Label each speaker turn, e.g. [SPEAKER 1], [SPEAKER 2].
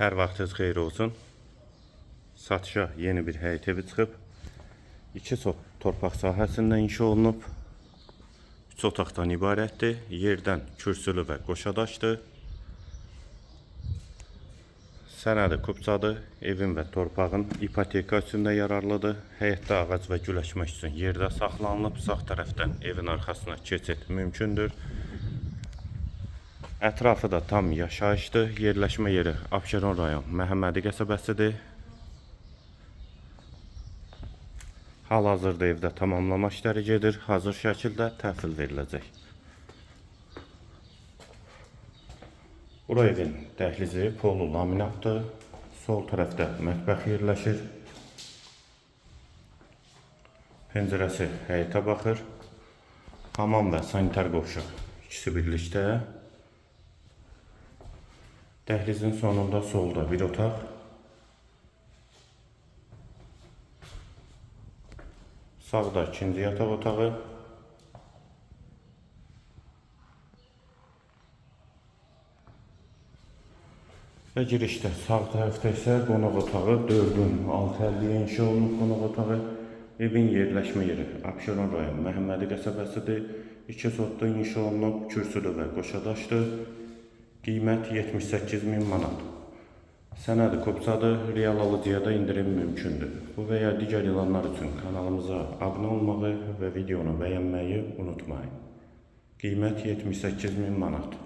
[SPEAKER 1] Hər vaxtınız xeyir olsun. Satışa yeni bir həyət evi çıxıb. 2 sot torpaq sahəsində inşa olunub. 3 otaqdan ibarətdir. Yerdən kürsülü və qoşadaşdır. Sənədi kupçadır. Evin və torpağın ipoteka üçün də yararlıdır. Həyətdə ağac və gül əkmək üçün yerdə saxlanılıb. Sağ tərəfdən evin arxasına keçid mümkündür. Ətrafı da tam yaşayışdır. Yerləşmə yeri Abşeron rayon Məhəmmədi qəsəbəsidir. Hal-hazırda evdə tamamlama işləri gedir. Hazır şəkildə təhvil veriləcək. Bura evin dəhlizi polu laminatdır. Sol tərəfdə mətbəx yerləşir. Pəncərəsi həyətə baxır. Hamam və sanitar qovşaq ikisi birlikdə. Dəhlizin sonunda solda bir otaq. Sağda ikinci yataq otağı. Və girişdə sağ tərəfdə isə qonaq otağı 4-ün 6.50-yə inşa olunub qonaq otağı. Evin yerləşmə yeri Abşeron rayon Məhəmmədi qəsəbəsidir. 2 sotda inşa olunub, kürsülü və qoşadaşdır. Qiymət 78 min manat. Sənədi kupçadır, real alıcıya da indirim mümkündür. Bu və ya digər ilanlar üçün kanalımıza abunə olmağı və videonu bəyənməyi unutmayın. Qiymət 78 min manat.